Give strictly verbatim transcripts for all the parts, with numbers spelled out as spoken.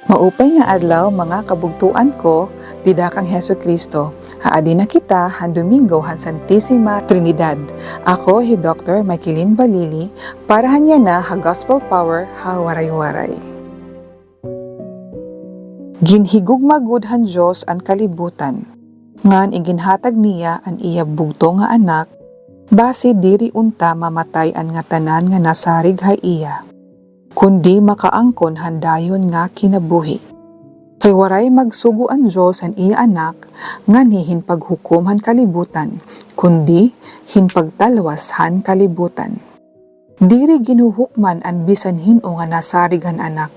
Maupay nga adlaw, mga kabugtoan ko dida kan Hesukristo. Haadi na kita han Domingo han Santisima Trinidad. Ako hi Doktor Michaeline Balili para han yana ha Gospel Power ha Waray-Waray. Ginhigugma gud han Dios an kalibutan, ngan iginhatag niya an iya bugto nga Anak, basi diri unta mamatay an ngatanan nga nasarig ha iya, kundi makaangkon han dayon nga kinabuhi. Kay waray magsugo an Dios han iya Anak nganhi hin paghukom han kalibutan, kundi hin pagtalwas han kalibutan. Diri ginhuhukman an bisan hin-o nga nasarig han Anak,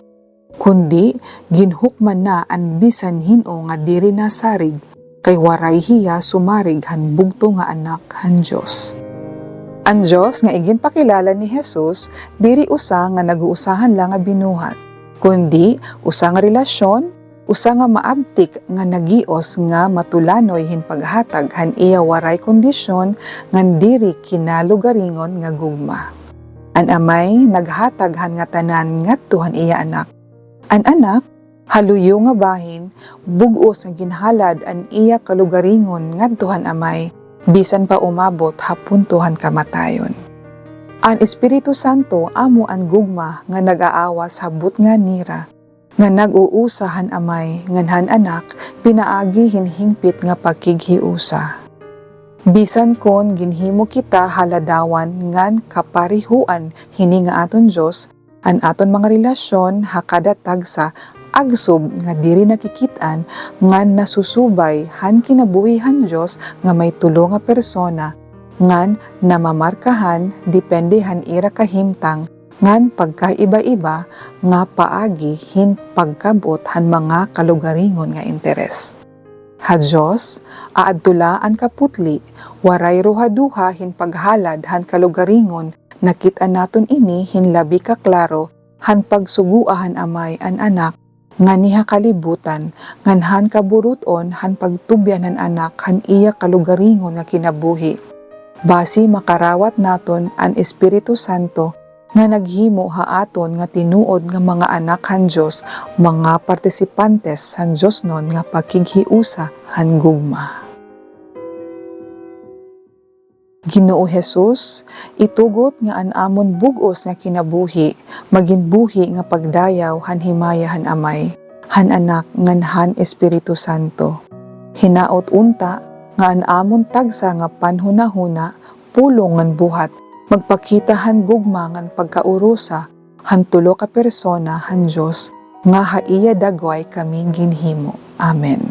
kundi ginhukman na an bisan hin-o nga diri nasarig, kay waray hiya sumarig han bugto nga Anak han Dios. An Dios nga iginpakilala ni Jesus diri usa nga nag-uusahan la nga binuhat, kundi usa nga relasyon, usa nga maabtik nga nagios nga matulanoy hin paghatag han iya waray kondisyon ngan diri kinalugaringon nga gugma. An Amay naghatag han ngatanan ngadto han iya Anak. An Anak, ha luyo nga bahin, bug-os nga ginhalad an iya kalugaringon ngadto han Amay, bisan pa umabot ha punto han kamatayon. An Espiritu Santo amo an gugma nga nag-aawas ha butnga nira, nga nag-uusa han Amay ngan han Anak pinaagi hin hingpit nga pakighiusa. Bisan kon ginhimo kita ha ladawan ngan kaparehoan hini nga aton Dios, an aton mga relasyon ha kada tagsa agsob nga diri nakikit-an ngan nasusubay han kinabuhi han Dios nga may tulo nga persona ngan namamarkahan depende han ira kahimtang ngan pagkaiba-iba nga paagi hin pagkab-ot han mga kalugaringon nga interes. Ha Dios, aadto la an kaputli, waray ruhaduha hin paghalad han kalugaringon, nakit-an naton ini hin labi ka klaro han pagsugoa han Amay an Anak nganhi ha kalibutan, ngan han kaburut-on han pagtubyan han Anak han iya kalugaringon nga kinabuhi. Basi makarawat naton an Espiritu Santo nga naghimo ha aton nga tinuod nga mga anak han Dios, mga partisipantes han diosnon nga pakighiusa han gugma. Ginoo Jesus, itugot nga an amon bug-os nga kinabuhi magin buhi nga pagdayaw han himaya han Amay, han Anak, ngan han Espiritu Santo. Hinaot unta nga an amon tagsa nga panhunahuna, pulong ngan buhat magpakita han gugma ngan pagkaurusa han tulo ka persona han Dios nga ha iya dagway kami ginhimo. Amen.